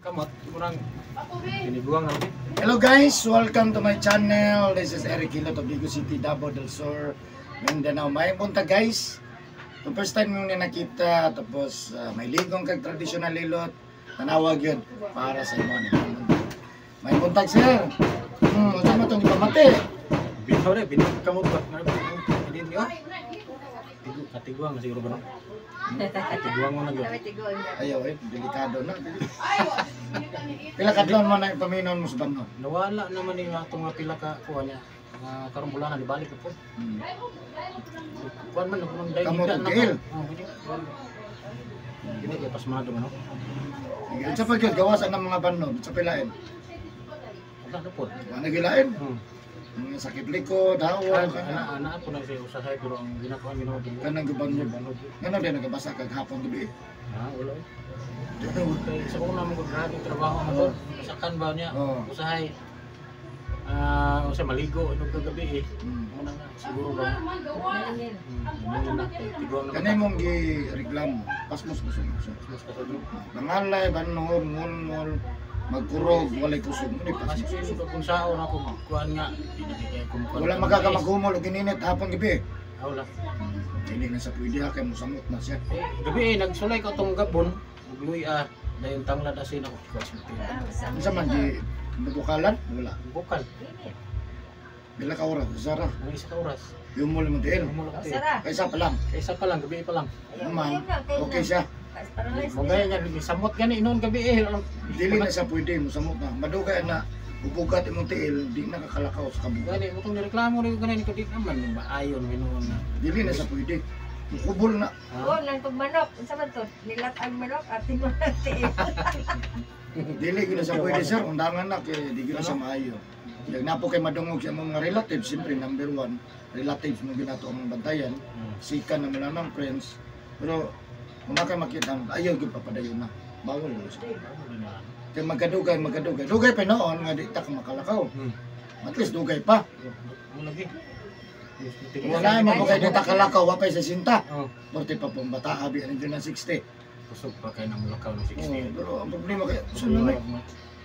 Kamot, murang tiniguang na. Hello guys, welcome to my channel. This is Eric Hilot of Digos City, Davao del Sur, Mindanao. May punta, guys. Kung first time mo na nakita, tapos may ligong kag traditional hilot, tanawag yun para sa imo ni. May buntag, sir. Unsa man tong ipamati? Binaw na, binaw kamot ba? Hindi niyo. Tigu, katiguang na siguro ba, no? Katiguang mo na gyud. Ayaw eh, delikado na. Pila kadlawon mo na ipaminon mo sa bangon? Nawala naman yung atong nga pila ka kuha niya. Nga karong bulan na dibalik na po. Kuan man nang dahil Kamot higda og na tiil. ko. Oh, hindi. Hindi kay pasmado man, no. Sige, unsa pa gyud gawasan ng mga bannon sa pilain? Wala na po. Wala na gilain. Mga sakit likod, hawa, Ana kana. Ana po na siya usahay pero ang ginagawa ginawa din. Kanang gibanod. Ngano din nagabasa kag hapon gabi? Ha, wala eh. Kay sa una mo grabe trabaho na po. Sakan ba niya? Oo. Usahay. Ah, usahay maligo inog kagabi eh. Muna nga siguro ba. Na kay tiguang na. Kani mong gi-reklamo, pasmos kusog siya. Mas kasod. Nangalay, banhor, ngulngol, magkurog, walay kusog. Muni Mas pasmos kusog. kung saon ako kuan nga di na kay kumukuan. Wala magkakamagumol og gininit hapon gabi. Ah, wala. Dili na sa pwede ha, kay musamot na siya. Eh, gabi eh nagsulay ko tong gabon. Ugluy ah dayon tanglad asin ako kuan sa tiil. Unsa man di bukalan? Wala. Bukal. Pila ka oras? Sara. Ang isa ka oras. Yumol mo diin. Humulok tiil. Kaysa pa lang. Kaysa pa lang, gabi pa lang. Man, okay siya. Mo gaya nga samot gani noon gabi eh. Dili na siya pwede, musamot na. Madugay na, ubugat imong tiil, di na kakalakaw sa kabugat. Gani mo tong nireklamo rin ko gani ko di naman maayon minuon na. Dili na siya pwede. Mukubol na. Ha? Oh, nang pagmanok. Unsa man to? Nilat ang manok at tingon ang tiil. Dili gyud na siya pwede, sir. Undangan na kay di gyud na siya maayo. Yung napo kay madungog sa imong mga relatives, siyempre number one, relatives mo ginato ang bantayan, sikan na lang ng friends. Pero kung na kay makita, ayaw gyud papadayon na. Bawal na siya. Kay magkadugay, magkadugay. Dugay pa noon nga di ta ka makalakaw. At least dugay pa. Mo lagi. Kung na mo kay di ta kalakaw, wa pay sa sinta. Oh, Porte pa pong bata, abi ang na 60. kusog pa kay nang mulakaw ng Oh, 60. pero ang problema kay, saan na eh?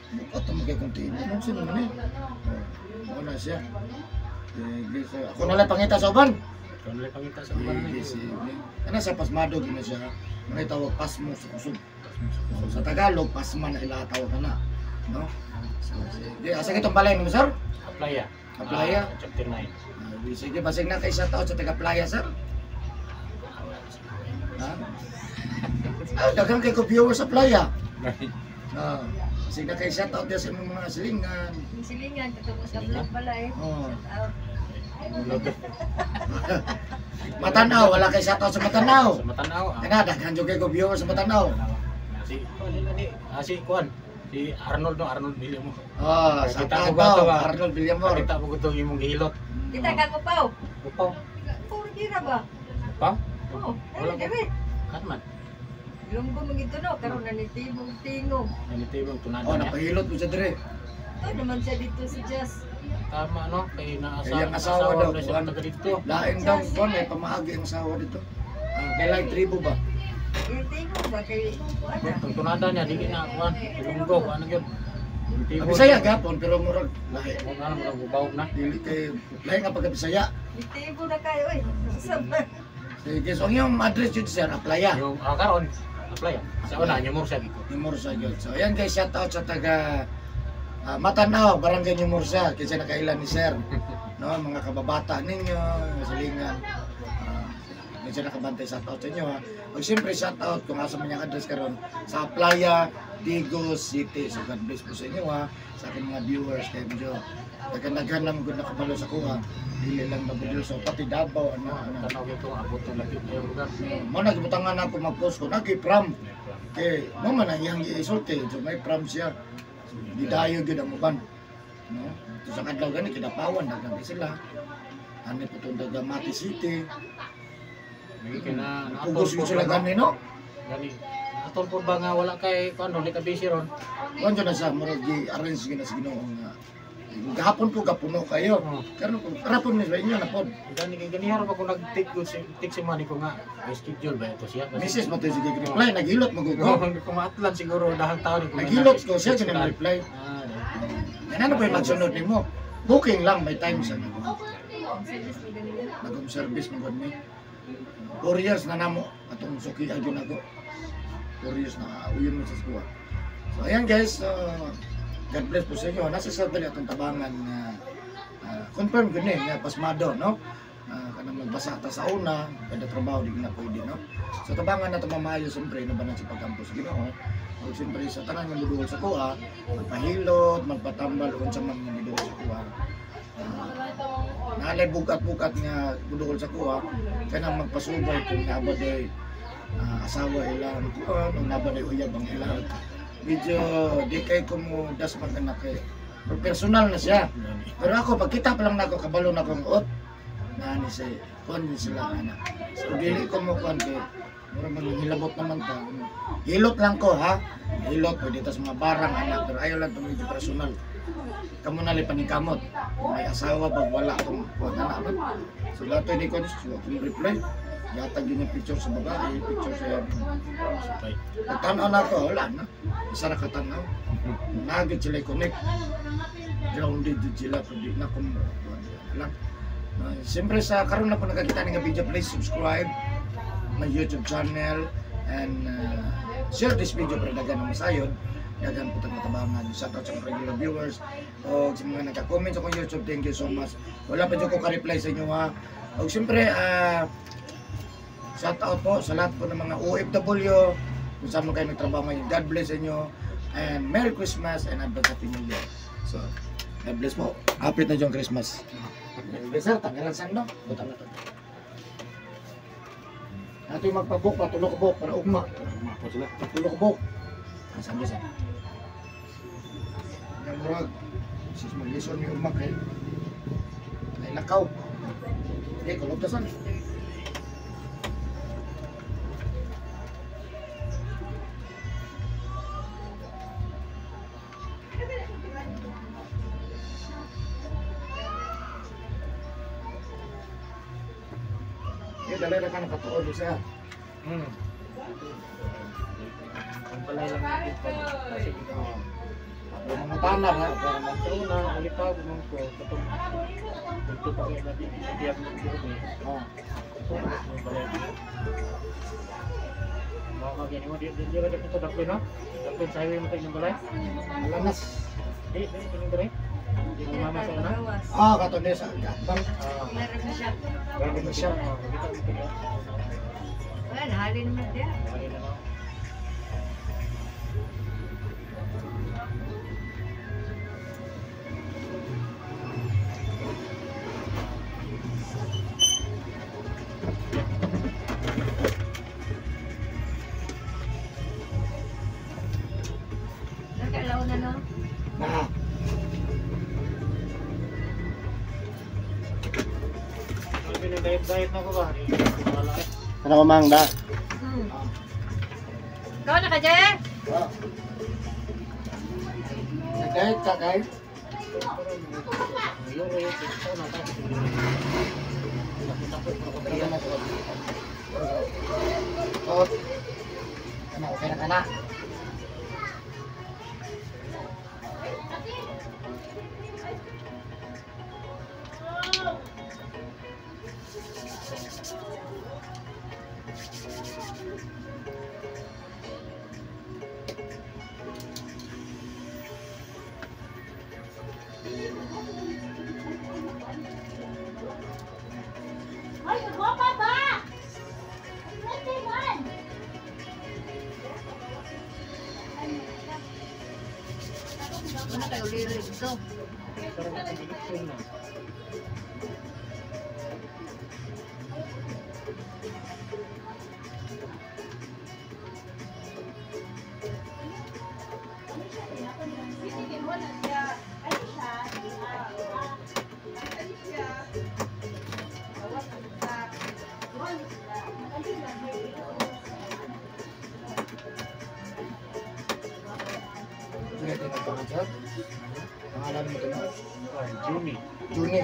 Bukat mo kay kung tiil. Ano sino man eh? Oh, na siya. Sige, sir. Ako na lang pangita sa uban. Ikaw na lang pangita sa uban Sige, na. sige. Ano sa pasmado gina siya. Ano tawag pasmo sa kusog. So, sa Tagalog, pasma na ila tawag na. No? So, sige. Asa kitong balay mo, sir? Aplaya. Aplaya? Ah, chapter 9. Ah, sige, basig na kay sa tao sa taga-playa, sir. Ha? Ah, daghang kay ko viewers sa playa. Ah, basig na kay shout out sa imong mga silingan. Yung silingan katong sa vlog pala eh. Oh. Shout out. Matanaw, wala kay shout out sa Matanaw. Sa Matanaw. Ah. Ana, daghan jud kay ko viewers sa Matanaw. Si kuan nila ni ah, si kuan si Arnold no Arnold Villamor. Ah, sa Kita ko ba Tanaw, ito, ba? Arnold Villamor. Kita mo ko itong imong gihilot. Kita ka ko paw. Upaw. Puro gira ba? Upaw? Oh, Wala ay ko. diri. Kan man. Lunggo man gito no karon na ni tibong tingog. Ganito yung tunada Oh, niya. napahilot mo siya dire. To naman siya dito si Jess. Tama no kay naasa Kaya ang asawa daw, na siya kuwan. taga dito. Lain daw kon may pamaagi ang asawa dito. Ah, kay like tribo ba? Yung tingog ba kay kuan na. Itong tunada niya dili na kuan. Ilonggo kuan na gyud. Ah, Bisaya gapon pero murag lahi. Mo nga mo bubawog na. Dili kay lahi nga pagka Bisaya. Ni tibo na kayo oy. Sa man. Sige, so ang iyong address yun, sir, Aplaya. Yung ah, karon apply ah. Sa una nyo mo siya giko. Nyumursa yun. So ayan guys, shout out sa taga Matanaw, Barangay Nyumursa, kasi nakailan ni sir. No, mga kababata ninyo, mga silingan. Medyo nakabantay, shout out sa inyo ha. O siyempre shout out kung asa man yung address karon sa Playa, Digos City. So God bless po sa inyo ha. Sa aking mga viewers kay medyo daghan-daghan naman gud nakabalo sa kuha. Dili lang Davao, so pati Davao ano ano. Tanaw gyud abot ng lapit na yung lugar. Mo na gibutangan ako mag-post ko nagi pram. Kay mo man ang iyang giisulti, so may pram siya. So, gidayo gyud ang uban. No? So, sa kadlaw gani kidapawan daghan kay sila. Ani po itong daga Mati City. Lagi kay na Pugos yun sila gani no. Gani. Atol po ba nga wala kay kuan ron, di ka busy ron. Kuan na sa murag gi-arrange gyud na sa Ginoo nga Gahapon ko gapuno kayo. Oh. Karon ko rapon ni sa inyo na pod. Gani kay ganihar ba ko nag-take ko si take si Manny ko nga may schedule ba ito siya? Misis mo to sige reply naghilot mo Oo, ko. hindi ko maatlan siguro dahang taon ko. Naghilot ko siya kini reply. Ah, Yan ano ba yung magsunod nimo? Booking lang may time sa nako. Service mo ganyan. Nagong service mo gud mi. 4 years na namo atong suki gyud nako. 4 years na uyon mo sa skuha. So ayan guys, God bless po sa inyo. Nasa sa dali atong tabangan nga confirm gud ni nga pasmado no. Kanang magbasa ta sa una, kada trabaho di na pwede no. So tabangan na to mamayo siyempre no ba na sa pagkampo sa Ginoo. Ug siyempre sa tanan nga muduol sa kuha, magpahilot, magpatambal unsa man nga muduol sa kuha. Naalay bugat-bugat nga muduol sa kuha, kanang magpasubay kung naba day asawa ilang kuan, o naba day uyab ang ilang. Medyo di kay ko mo dasmag anak kay pero personal na siya. Pero ako pagkita pa lang nako kabalo na akong ot na ni si kuan ni sila ana. So dili ko mo kuan kay mura man hilabot naman ta. Hilot lang ko ha. Hilot pwede ta sa mga barang anak pero ayaw lang to medyo personal. Kamo na paningkamot. Kung may asawa pag wala tong kuan anak no. So lato ni ko so akong reply. Yatag yun yung picture sa babae, picture sa Supply. Pagtanaw na ako, wala na. Isa ra ka tanaw. Nagit sila i-connect. Grounded jud sila, pero di na kung lang. Siyempre sa karon na po nakakita nga video, please subscribe my YouTube channel and share this video para daghan ang masayod. Daghan po tag matabangan. Shout out sa mga regular viewers o sa mga nagka-comment sa akong YouTube. Thank you so much. Wala pa jud ko ka-reply sa inyo ha. O siyempre, shout out po sa lahat po ng mga OFW kung saan mo kayo nagtrabaho ngayon. God bless inyo and Merry Christmas and advance Happy New Year. So, God bless po. Happy na yung Christmas. Sir, tanggalan saan no? Butang na to. Ato yung magpabok, patulok bok, para ugma. Ugma po sila. Patulok bok. Saan sir? Yung murag, sis maglison yung ugma kay ay lakaw. Okay, kulog ta san. Eh, dali na ka nakatuod siya. Ang balay lang ito. Kasi ito. Mga tanar ha. Para magkauna, alitaw mo ko. Katong dito pa kayo natin. Hindi ako magbuo eh. Oh. Ito, ang balay. Mga kagyan mo, di ba dito daplin no? Daplin sa highway mo tayo ng balay? Alanas. Di, di, di. Di mo mama sa una? Ah, kato niya sa gatbang. Ah, Meron siya. meron siya. Wala, nahalin naman diya. Halin na. Nagkalaw na no? Na. Diet na ko ba? Ano ko mang da? Ikaw na ka, Jay? Ah. Nag-diet ka, guys? Ano, okay na ka na? Ay, guwapa ba? Pwede man. Ano kayo ulirin ito? Ulit din ang pangalan. Pangalan mo ito na? Juni. Juni.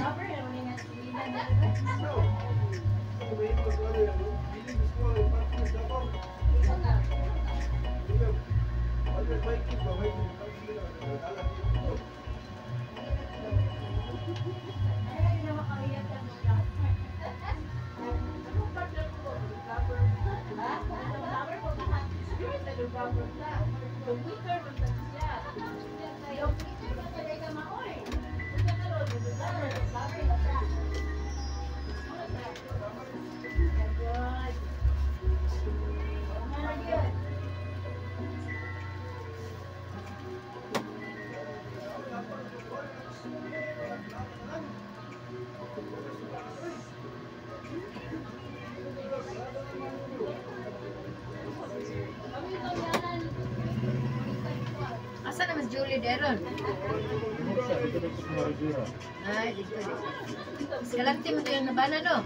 Asa na mas Julie Deron? Ay, dito. Galante mo ito yung nabana, no?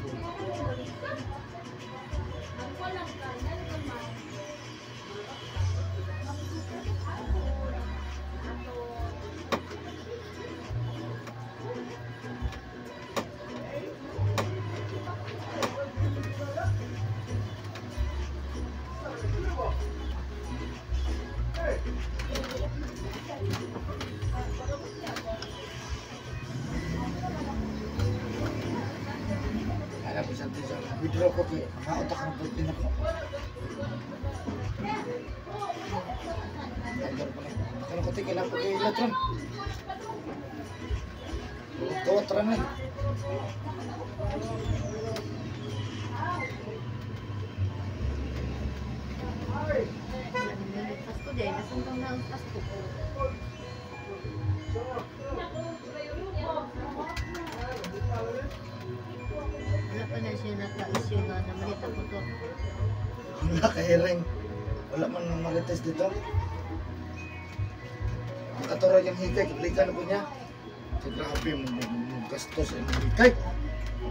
Withdraw ko kay mautak ang birthday na ko. Tanggal pa lang. Kano ko kailangan ko kay Electron. Tuwat ran eh. Pasko dyan, nasuntong na ang Pasko. Wala pa na siya naka-issue na namalit ang motor. Wala kay Ring. Wala man ng marites dito. Ang katura yung hikay, kiblikan na po niya. Sa grabe, gastos ang hikay.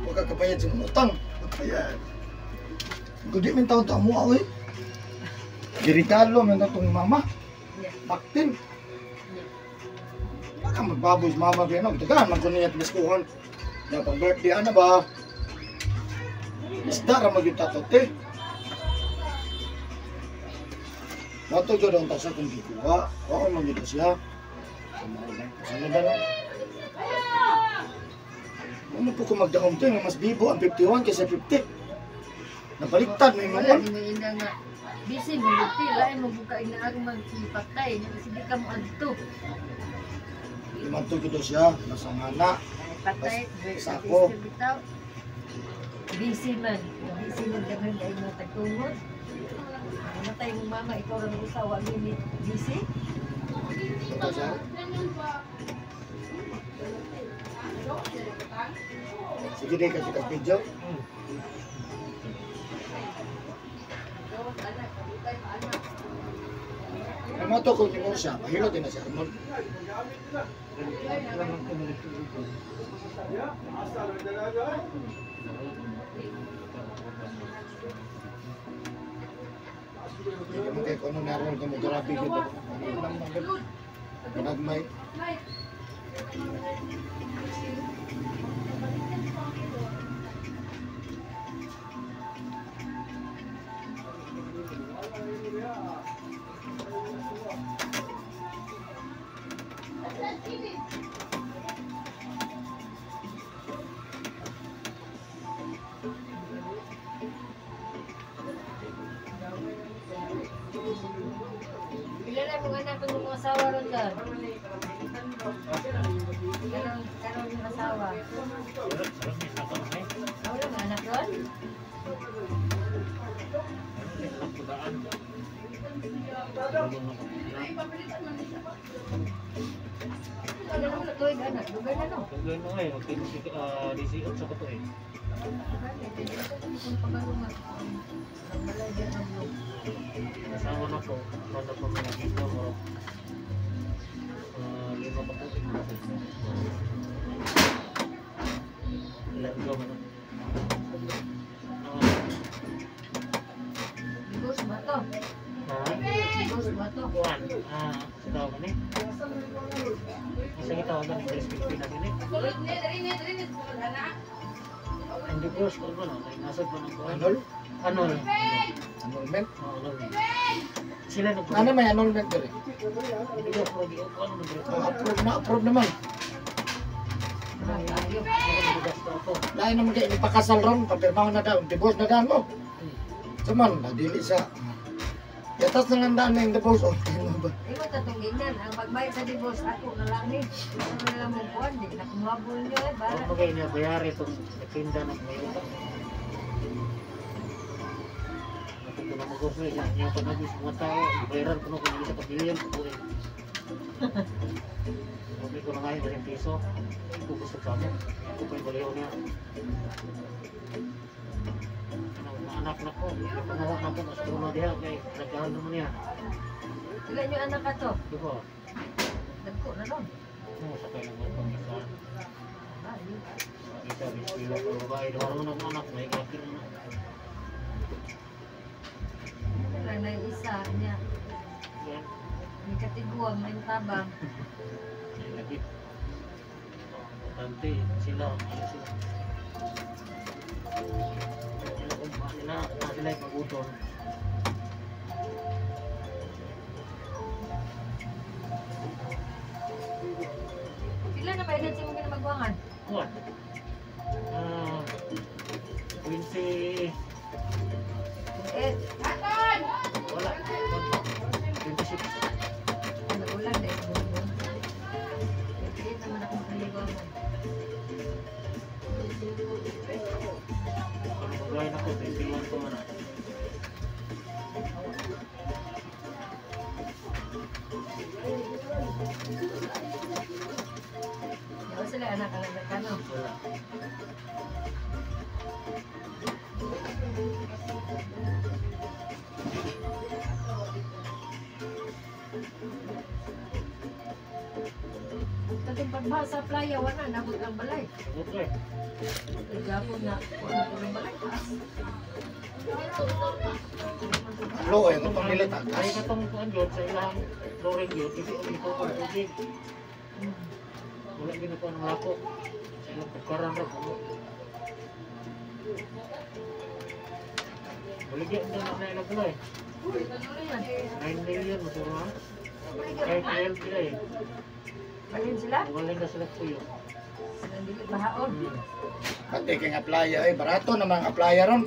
Huwag ka kabayad sa utang. Magbayad. Kung di min taon to amuha, oy. Girigalo, man itong mama. Baktin. Baka magbaboy sa mama kaya no. Tagaan, man ko niya at na pang birthday, ano ba? Isda ra magyud tatote. Mato jud ang tasa kung gikuha. Oo man gyud siya. Sana ba lang? Ano po kung magdaom to, nga mas bibo ang 51 kaysa 50. Nabaliktad may Wala mga. ni mo ina nga. Busy mo buti, lain mo buka ina ako magpatay. Sige ka mo adto. Limanto jud siya, nasa ngana. Patay, Sa ako. Busy man. Busy man daghan kay mga tagtungod. Namatay mong mama, ikaw ra usa wa ni busy. Ito siya. Sige di kasi kag video. Namato ko ni mo siya, mahilo din na siya. Arnold. Hindi mo kay kono naroon ka mo grabe gid. Nagmay. Pila na mong anak ang mga asawa ron ka? Karon yung asawa. Wala nga anak ron? Wala naman tuig anak. Dugay na no? Dugay na ngayon, mag-18 ko to eh. Asawa na ko, kada pa may nakita mo, 5 pa po. Ilan ko man? Divorce ba to? Ha? Divorce ba to? Kuan, sa tawag ni? Isa kita wala ng respect na gini. Ang divorce ko ba no? Kay nasad pa ng kuan. Annul? Annul. Annulment? Oo, annul. Sila nag Ano may annulment diri? Divorce mo di ko ano nag Oh, approve na, approve naman. Lain naman kayo, ipakasal ron, papirmahan na daw, divorce na daan mo. Saman, nadili sa. Yatas na lang daan na yung divorce. Oh, ano ba? Imo tatong gingan, ang pagbayad sa divorce ako na lang ni. Ano na lang mong kuan, di na kumuhabol niyo eh, Huwag bala. magay niya bayari itong natinda ng may utang. Ako na mag-offer, niya pa nagis mga tao, bayaran ko na kung isa ka billion ko eh. Sabi ko na ngayon, galing piso. Ko gusto sa mo. Ako pa yung baliw niya. Ano, mga anak na ko, ipangawa na ko, mas puno diha, kay nagkahan naman niya. Ilan yung anak ka to? Di ba? Dagko na ron. Oo, sakay lang ako ng isa. Ah, yun. Isa, bismillah ko babae. Duha naman ang anak, may kapir na. Ano lang na yung isa niya. Yan. May katiguang, may tabang. Ay, lagi. Importante, sila, ano sila. Sila kung sila, na sila yung magutom. Pila na ba edad sa imong kinamagwangan? What? Ah, 20, Eh, wala. 26. ano ulan dahil sa bumbong. Piliit naman akong kaligwangan. Ano maglain ako, 21 ko man ah. Yawa sila anak ang anak ka no? Wala. Katong pagbaha sa playa, wala, nabot ang balay. Sagot ko eh. Gapon na, wala ko ng balay. Taas. Lo, ay, itong nilit, Ay, agas. katong kuan yun, sa ilang flooring yun, hindi ito ang tubig. Wala ginakuha ng lako. Sa ilang pagkaran ra ko. Baligya na na ilang balay. 9 million mo siguro ha? Kahit 12 sila eh. Balin sila? Wala na sila kuyo. Silang dili bahaon. Pati kay nga playa, ay, barato na mga playa ron.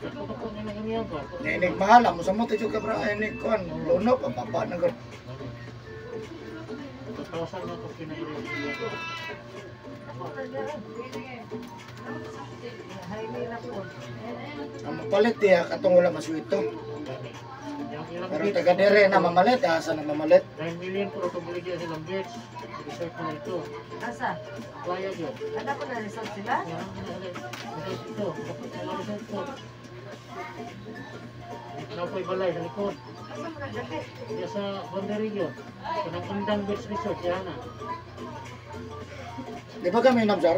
Ako ko nila ganyan ba? Ninig mahal, amo sa mo, tidyo ka bra, ay, nig kon, lunok, ang baba na gud. 2,000 na ito pinailan. Ako na dyan. Highway na po. Ang mapalit diya, katong wala masuito. Yung ilang Pero beach, taga dire na mamalit, asa na mamalit. 9 million po ito baligya silang beach. Resort na ito. Asa? Playa yun. Anak ko na resort sila? Yan, resort ito. Wala resort ko. Napoy balay sa likod. Asa mo nagdapit? Diya sa boundary yun. Kanang Undang Beach Resort, yan na. Di ba kami inom, sir?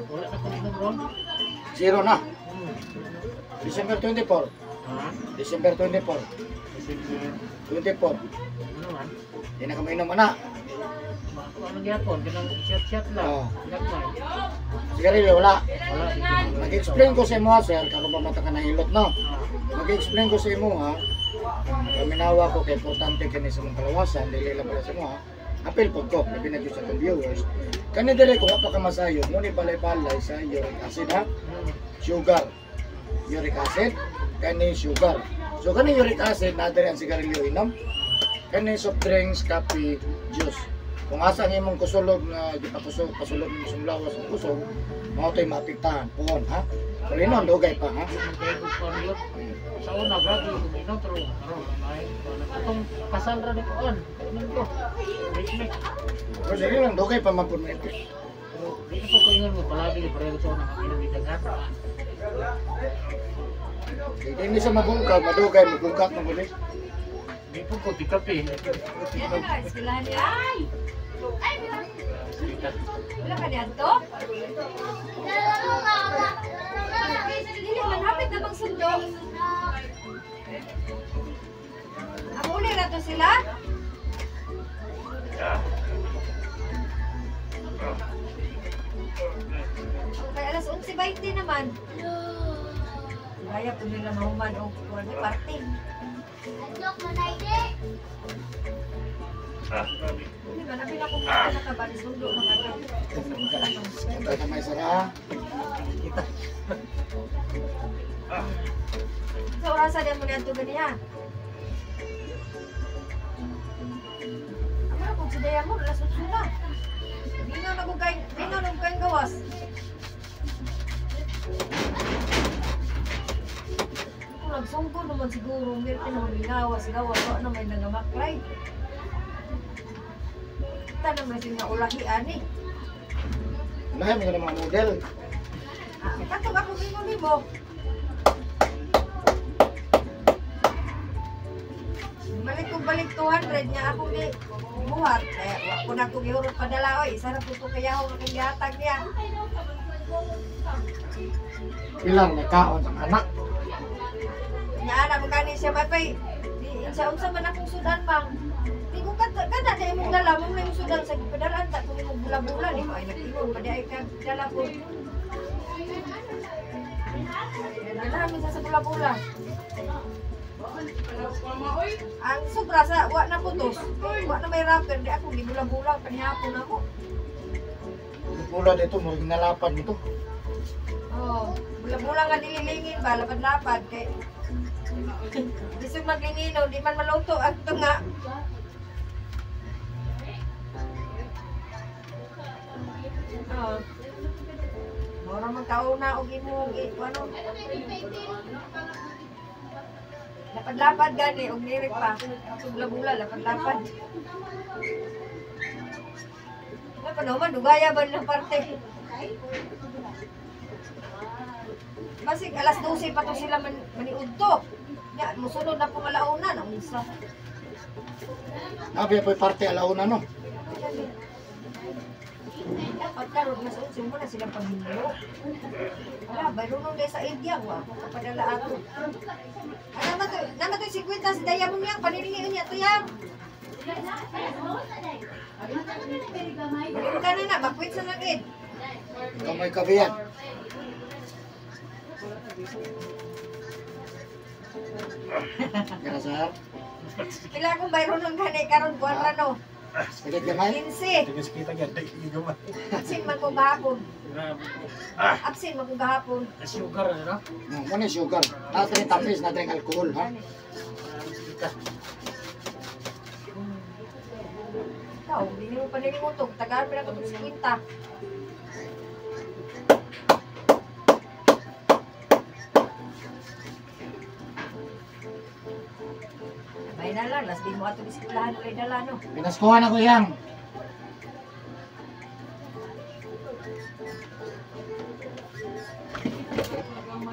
Wala na kami ron. Zero na. Hmm. December 24. Ha? December 24. December. 24. Ano man? Di na kami inom, ana. Ako anong gyapon? Kanang chat-chat lang. Oo. Gagmay. Sigarilyo, wala. Wala. Mag-explain ko sa imo, ha, sir, karon pa mata ka nahilot, no? Ah. Mag-explain ko sa imo, ha. Paminawa ko kay importante kini sa mong kalawasan, dili lang pala sa imo, ha. Apil po ko, labi na gyud sa atong viewers. Kani dili kung pa ka masayo, mo ni balay-balay sa uric acid, ha. Sugar. Uric acid, kani sugar. So kani uric acid na diri ang sigarilyo inom. Kani soft drinks, coffee, juice. Kung asa ang imong kusulog nga gipakusog, pasulog nimo sa lawas ang kusog, mao to'y maapektahan puhon, ha. Pero inon dugay pa, ha. Sa una, grabe yung uminom, pero karon ay atong kasal ra ni kuan. Inom ko. Ritmic. Pero sige lang dugay pa man pud mo ito. Pero di na po ko ingon mo palagi pareho sa una inom ni daghan. Kay dili sa mabungkag, madugay mabungkag man gud. Di po ko tikape. Yan na, eskwelahan niya. Wala ka diadto? Dili man hapit na magsundo. Ang uli na to sila? 11:20 naman. Kaya po nila mahuman o kuwan ni party. Hindi ba, nabi na kung nakabali sundo mga agad. Kita kamay sara. Kita. Sa orasa din mo niya ito ganiya. Amo na kung si Daya mo, alas 8 na. Mingaw na kung kayong gawas. Kung nagsungko naman siguro, meron naman mingawas, gawas, wala naman nangamaklay. Kita naman siya ulahian eh. Ulahi mo na mga model. Katong ako mingon nimo. Balik ko balik 200 niya ako ni buhat. Eh, wa ko na ko gihurot padala oy. Isa ra pud ko kayaho nga kay gihatag niya. Ilang nakaon ang anak. Nya ana magkani siya pay. Di sa unsa man akong sudan mang. Di ko kada na imong dala mo na imong sudan sa gipadalaan ta kung imong bula-bula ni ko ay nag-ingon pa di ay kag dala ko. Dala mi sa bula-bula. Ang sobra sa wa na putos. Wa na may wrapper di ako gibula-bula panihapon ako. Bula dito mo ginalapan nito. Oh, bula-bula nga dililingin ba lapad-lapad kay bisag maglingino di man maluto ang tunga. Oh. Mura man kauna og imong ano. Lapad-lapad gani og lirik pa. Bula-bula lapad-lapad. Ay pa naman dugaya ba ng parte. Basig alas 12 pa to sila maniudto. Ya, musunod na po alauna na unsa. Nabi po parte alauna no. Dapat karon mas 11 mo na sila paghinlo. Wala, bayro nung sa India wa ako kapadala ato. Ana man to, nana to 50 si Daya mo niyang panilingion niya to yang. Ka na na, bakwit sa nagid. Ikaw may kabiyan. Kira sir. Pila akong bayro nung gani karon buwan ra no. Sige gamay. 15. Absent man ko gahapon. Absent man ko gahapon. Sugar na. No, mo ni sugar. Natin tapis, natin alcohol ha. Ikaw, hindi mo pa nilimutog. Tagaan pa na ko itong 50. Bay na lang, last day mo ato iskulahan ulit dala, no? Pinaskuhan ako yang.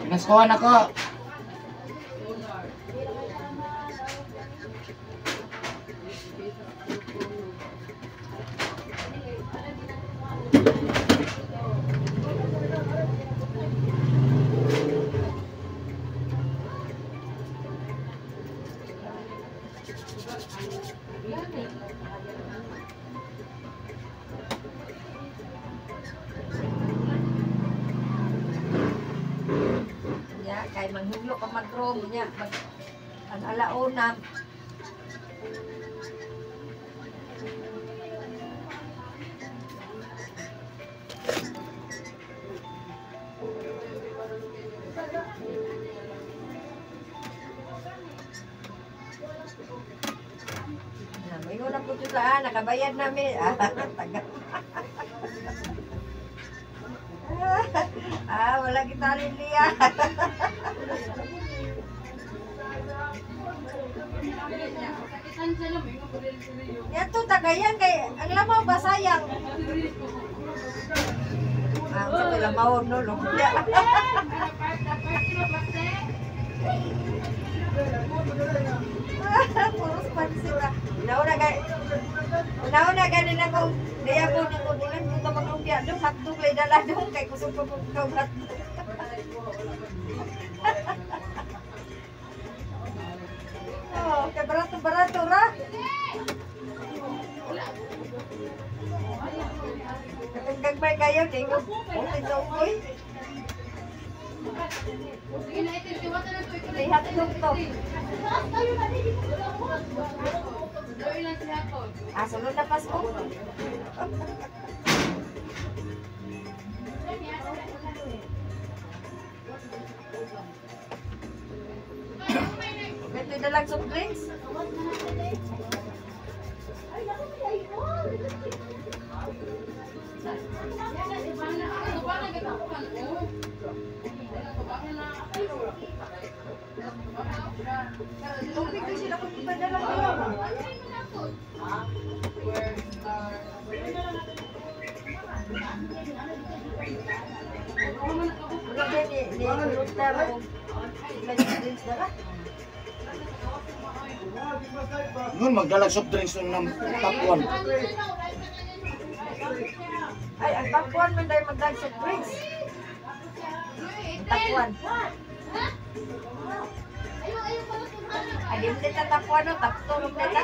Pinaskuhan ako. Nya kay manghiglo ka mag-room nya mag ang alauna. Na may na po sila, nakabayad nami. Ah, taga. Ah, wala kita rin niya. Yan to, tagayan kay ang lamaw ba sayang? Ah, sa ko lamaw no, lumpia. Puros pansit ah. Una-una ganin ako. Daya po nang ulan ko maglumpia dong hotdog lay dala dong kay kusog pa po kag hotdog. Oh, kay barato-barato ra. Katong gagmay kayo kay ko sa ukoy. May hotdog to. Ah, sunod na Pasko. Ito dalag soft drinks. Tubig ko sila kung ipadala ko. Wala ba ni Lutar o drinks na ka? Nun magdalag soft drinks nung top 1. Ay, ang top 1 man dahil magdalag soft drinks. Ang top 1. Ay, di mo dito top 1 no? Top 2 mo dito.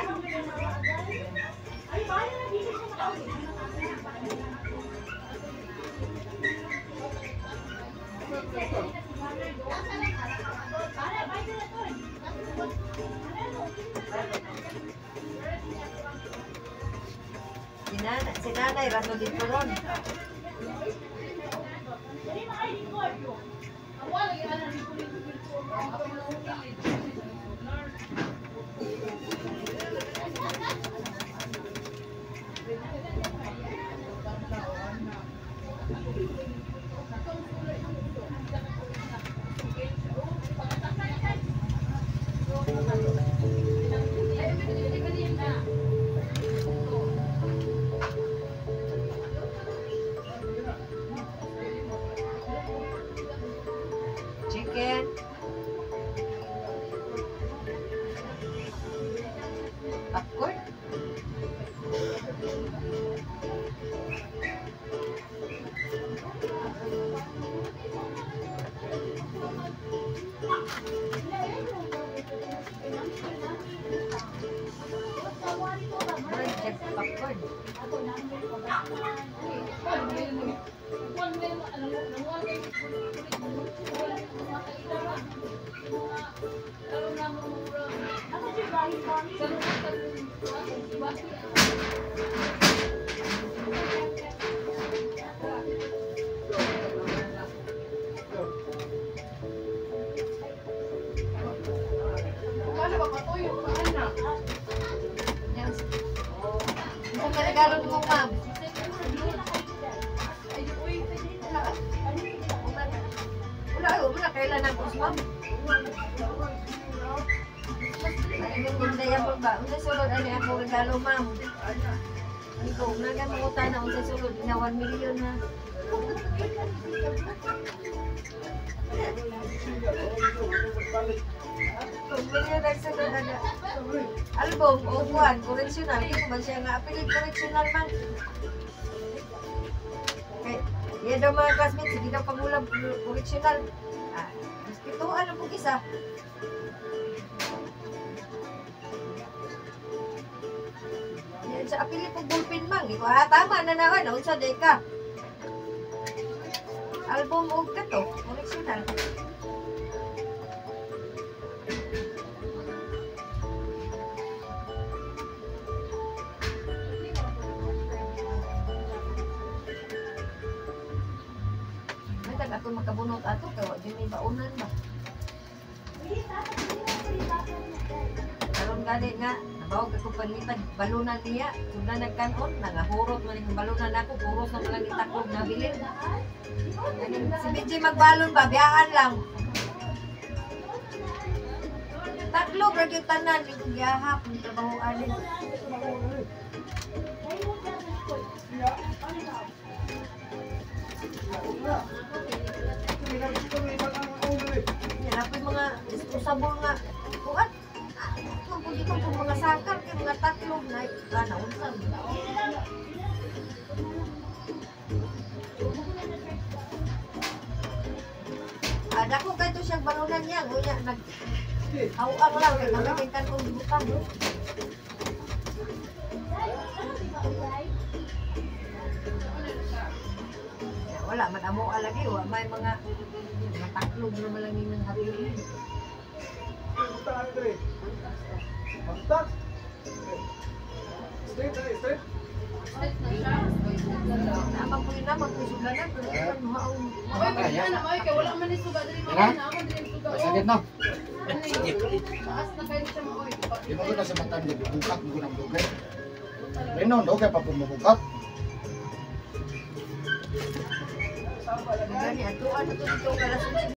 Si nanay, rato dito ron. Chicken. Popcorn. Popcorn. Ang regalo mo, ma'am. Wala, wala kailan ang ma'am. Ay, mo ba? Unsa sulod ani ako regalo, ma'am? Ikaw, nagan mo na unsa sulod na 1 million na. 1 million ang sulod ana. Album o kuan, correctional. Di ko man siya nga apilig correctional man. Kay, yan daw mga classmates, sige daw pangulam correctional. Ah, pituan na po isa. Yan sa apili po bullpen mang. Di ko, ah, tama na naman. Unsa day ka. Album og kato, correctional. Matag ako makabunot ato kay wa jud may baunan ba. Karon gani nga nabawag ako panglipad balunan niya, sugdan nagkanon, nangahurot man ning balunan nako, puros na lang itakog nabilin. Si BJ magbalon ba, biyaan lang. Taklo ra gyud tanan yung gihap ng trabaho ani. Yan apoy mga usabol nga kuan. Kung dito kung mga sakar kay mga tatlog na ana unsa. Dako kay to siyang balunan niya, unya nag awang lang kay namitan kong butang. Wala Wala man amo lagi, wa may mga mga taklog na malangin ng hapon. Naman po yun naman po suganan, pero kan maong Oy, pwede na oy, kay wala man ni suga diri mo na ako diri suga. Sakit no. Taas na kayo siya mo oy. Di mo ko na sa matan bukat mo ko ng dugay. Reno, dugay pa po mabukat. Gani atuan ato dito kalas